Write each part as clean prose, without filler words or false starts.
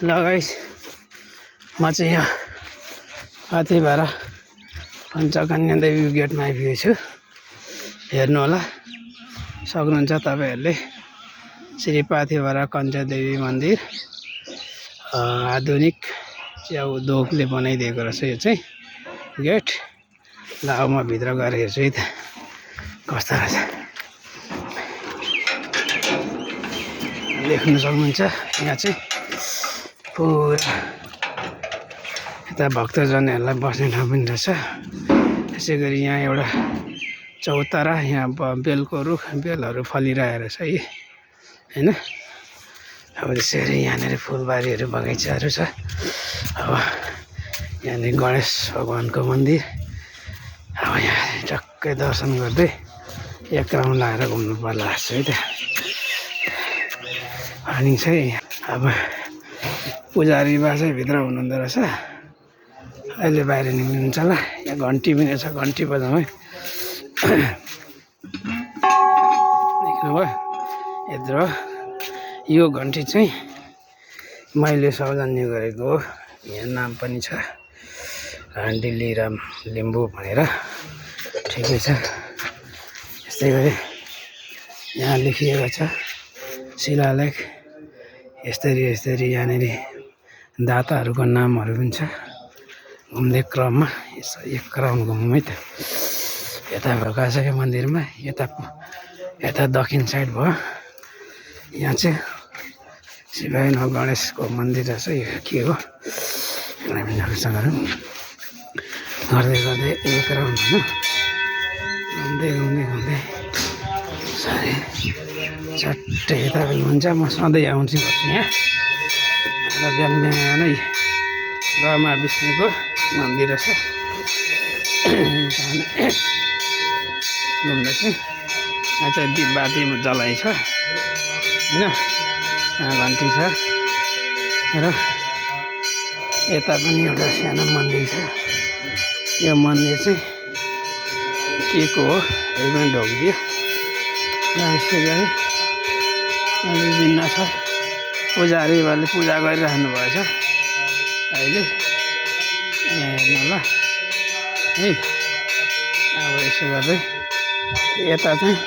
ल गाइस, म चाहिँ यहाँ पाथिभरा पञ्चकन्या देवी गेटमा आइपुगेको छु। हेर्नु होला, सक्नुहुन्छ तपाईहरुले। श्री पाथिभरा कञ्चा देवी मन्दिर आधुनिक च्याउ दोकले बनाइदिएको रहेछ यो चाहिँ गेट। ल अब म भित्र गएर हेर्छु है त कस्तो रहेछ। देख्न सक्नुहुन्छ यहाँ चाहिँ पुरा यता भक्तजनहरूलाई बस्ने ठाउँ पनि रहेछ। त्यसै गरी यहाँ एउटा चौतारा, यहाँ बेलको रुख, बेलहरू फलिरहेको रहेछ है हैन। अब त्यसरी यहाँनिर फुलबारीहरू बगैँचाहरू छ। अब यहाँनिर गणेश भगवानको मन्दिर। अब यहाँ टक्कै दर्शन गर्दै एक राउन्ड लाएर घुम्नु पर्ला जस्तो है त। अनि चाहिँ अब पुजारी बा चाहिँ भित्र हुनुहुँदो रहेछ, अहिले बाहिर निक्लिनुहुन्छ होला। यहाँ घन्टी पनि छ, घन्टी बजाउँ है। देख्नुभयो यत्रो, यो घन्टी चाहिँ मैले सौजन्य गरेको हो। यहाँ नाम पनि छ दिल्लीराम लिम्बू भनेर, ठिकै छ। यस्तै गरी यहाँ लेखिएको छ शिलालेख। यस्तरी यहाँनिर दाताहरूको नामहरू पनि छ। घुम्ने क्रममा यसो एक राउन्ड घुमौँ है त। यता गइसक्यो मन्दिरमा, यता दक्षिण साइड भयो। यहाँ चाहिँ शिवाय गणेशको मन्दिर रहेछ। यो के हो हामी दर्शन गरौँ। गर्दै एक राउन्ड होइन, घुम्दै सरी चट्टै यता पनि हुन्छ। म सधैँ आउँछु बस्छु यहाँ र बिहान नै गमा विष्णुको मन्दिर रहेछ। घुम्दैछु। यहाँ चाहिँ दिपबाती जलाइ छ होइन, यहाँ घन्टी छ र यता पनि एउटा सानो मन्दिर छ। यो मन्दिर चाहिँ के को हो यो पनि ढोकिदियो। यसै गरी विभिन्न छ। पुजारीहरूले पूजा गरिरहनु भएछ अहिले, हेर्नु होला है। अब यसो गर्दै यता चाहिँ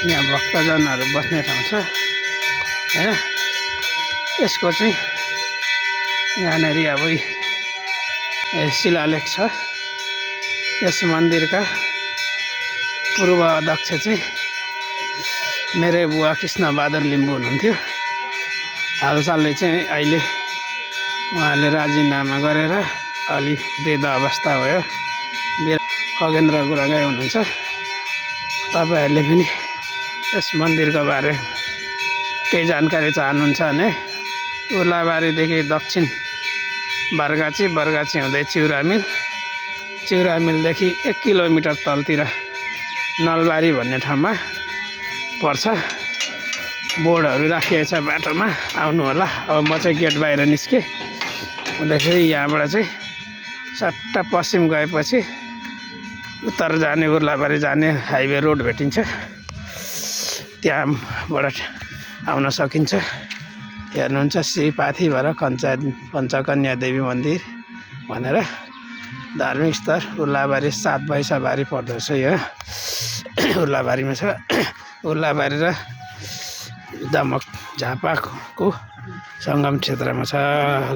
यहाँ भक्तजनहरू बस्ने ठाउँ छ होइन। यसको चाहिँ यहाँनिर अब शिलालेख छ। यस मन्दिरका पूर्व अध्यक्ष चाहिँ मेरै बुवा कृष्णबहादुर लिम्बू हुनुहुन्थ्यो। हालसालै चाहिँ अहिले उहाँले राजीनामा गरेर अलि वृद्ध अवस्था भयो। खगेन्द्र गुरुङै हुनुहुन्छ। तपाईँहरूले पनि यस मन्दिरको बारे केही जानकारी चाहनुहुन्छ भने उर्लाबारीदेखि दक्षिण बरगाछी हुँदै चिउरामिलदेखि 1 किलोमिटर तलतिर नलबारी भन्ने ठाउँमा पर्छ। बोर्डहरू राखिएको छ बाटोमा, आउनु होला। अब म चाहिँ गेट बाहिर निस्केँ। हुँदाखेरि यहाँबाट चाहिँ सट्टा पश्चिम गएपछि उत्तर जाने उर्लाबारी जाने हाइवे रोड भेटिन्छ। त्यहाँबाट आउन सकिन्छ। हेर्नुहुन्छ श्री पाथिभरा पञ्चकन्या देवी मन्दिर भनेर धार्मिक स्थल उर्लाबारी 7 भैँसाबारी पर्दो रहेछ। यो उर्लाबारीमा छ। उर्लाबारी र दमक झापाको सङ्गम क्षेत्रमा छ।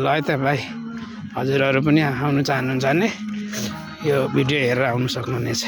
ल है त भाइ, हजुरहरू पनि आउनु चाहनुहुन्छ भने यो भिडियो हेरेर आउनु सक्नुहुनेछ।